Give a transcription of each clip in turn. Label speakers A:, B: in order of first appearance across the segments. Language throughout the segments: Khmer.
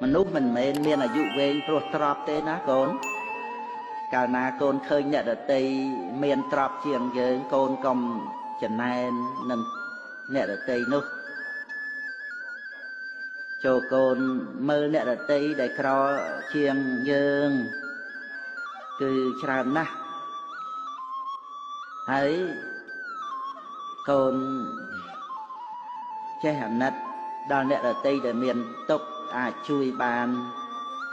A: មនុស្សមិនមែនមានអាយុវែងព្រោះទ្រព្យទេណាកូនកាលណាកូនឃើញអ្នកដតីមានទ្រព្យជាងយើងកូនកុំចំណែននឹងអ្នកដតីនោះចូលកូនមើលអ្នកដតីដែលក្រជាងយើងគឺច្រើនណាស់ហើយកូនចេះអាណិតដល់អ្នកដតីដែលមានទុក្ខអាចជួយបាន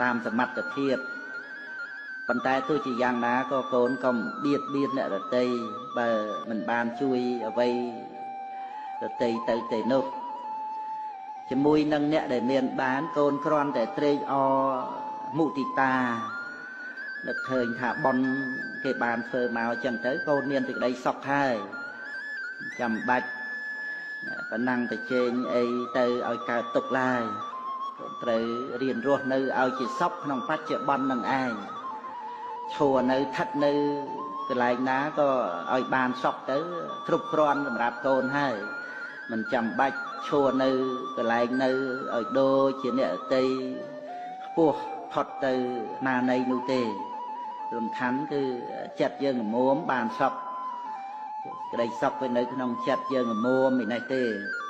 A: តាមសមត្ថភាពប៉ុន្តែទោះជាយ៉ាងណាក៏កូនកុំបៀតបៀនអ្នកដតីបើមិនបានជួយអ្វីដតីទៅទេនោះជាមួយនឹងអ្នកដែលមានបានកូនគ្រាន់តែត្រេកអរមុទិតានឹកឃើញថាបុណ្យគេបានធ្វើមកចឹងទៅកូនមានសេចក្តីសុខហើយចាំបាច់ប៉ុណ្ណឹងទៅជែងអីទៅឲ្យកើតទុកឡើយកូនត្រូវរៀនរស់នៅឲ្យជាសុខក្នុងបច្ចុប្បន្ននឹងឯងឈរនៅស្ថិតនៅកន្លែងណាក៏ឲ្យបានសុខទៅគ្រប់គ្រាន់សម្រាប់កូនហើយមិនចាំបាច់ឈរនៅកន្លែងនៅឲ្យដូចជាអ្នកអតីខ្ពស់ផុតទៅណាណីនោះទេសំខាន់គឺចិត្តយើងល្មមបានសុខក្តីសុខវានៅក្នុងចិត្តយើងល្មមមិននេះទេ។